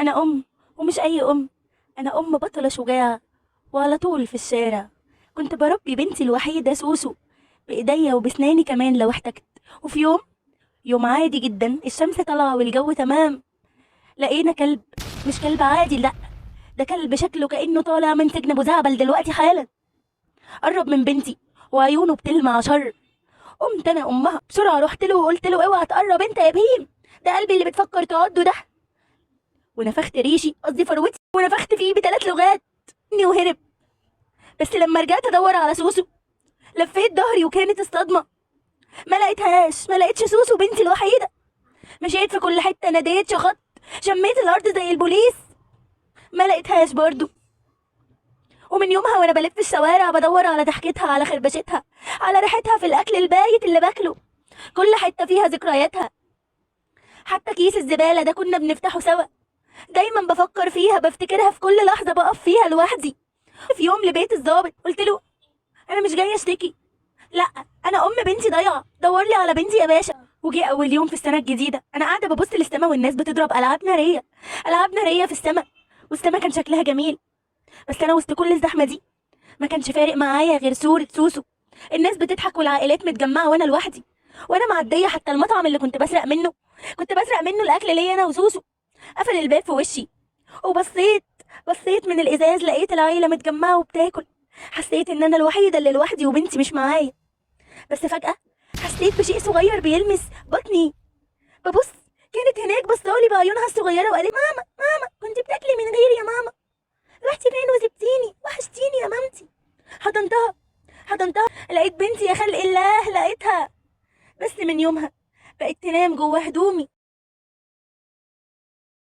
أنا أم، ومش أي أم، أنا أم بطلة شجاعة وعلى طول في الشارع. كنت بربي بنتي الوحيدة سوسو بإيديا وبسناني كمان لو احتجت. وفي يوم، يوم عادي جدا، الشمس طالعة والجو تمام، لقينا كلب. مش كلب عادي، لأ، ده كلب شكله كأنه طالع من سجن أبو زعبل دلوقتي حالا. قرب من بنتي وعيونه بتلمع شر. قمت انا امها بسرعة رحت له وقلت له اوعى تقرب انت يا بهيم، ده قلبي اللي بتفكر تعضه ده. ونفخت ريشي، قصدي فروتي، ونفخت فيه بثلاث لغات وهرب. بس لما رجعت ادور على سوسو لفيت ظهري وكانت الصدمة، ما لقيتهاش، ما لقيتش سوسو بنتي الوحيدة. مشيت في كل حتة، ناديت، شخطت، شميت الارض زي البوليس، ما لقيتهاش برضو. ومن يومها وانا بلف الشوارع بدور على ضحكتها، على خربشتها، على ريحتها في الاكل البايت اللي باكله. كل حتة فيها ذكرياتها. حتى كيس الزبالة ده كنا بنفتحه سوا. دايما بفكر فيها، بفتكرها في كل لحظة بقف فيها لوحدي. في يوم لبيت الضابط قلت له انا مش جاية اشتكي، لا، انا ام بنتي ضايعة، دور لي على بنتي يا باشا. وجي اول يوم في السنة الجديدة انا قاعدة ببص للسما والناس بتضرب العاب نارية، العاب نارية في السما، والسما كان شكلها جميل. بس انا وسط كل الزحمة دي ما كانش فارق معايا غير صورة سوسو. الناس بتضحك والعائلات متجمعة وانا لوحدي، وانا معدية حتى المطعم اللي كنت بسرق منه، كنت بسرق منه الاكل ليا انا وسوسو، قفل الباب في وشي. وبصيت، بصيت من الازاز لقيت العيلة متجمعة وبتاكل. حسيت ان انا الوحيدة اللي لوحدي وبنتي مش معايا. بس فجأة حسيت بشيء صغير بيلمس بطني. ببص، كانت هناك بصالي بعيونها الصغيرة وقالت ماما ماما كنت بتاكلي من غيري يا ماما، رحتي فين وسبتيني، وحشتيني يا مامتي. حضنتها، حضنتها، لقيت بنتي يا خلق الله، لقيتها. بس من يومها بقت تنام جوه هدومي.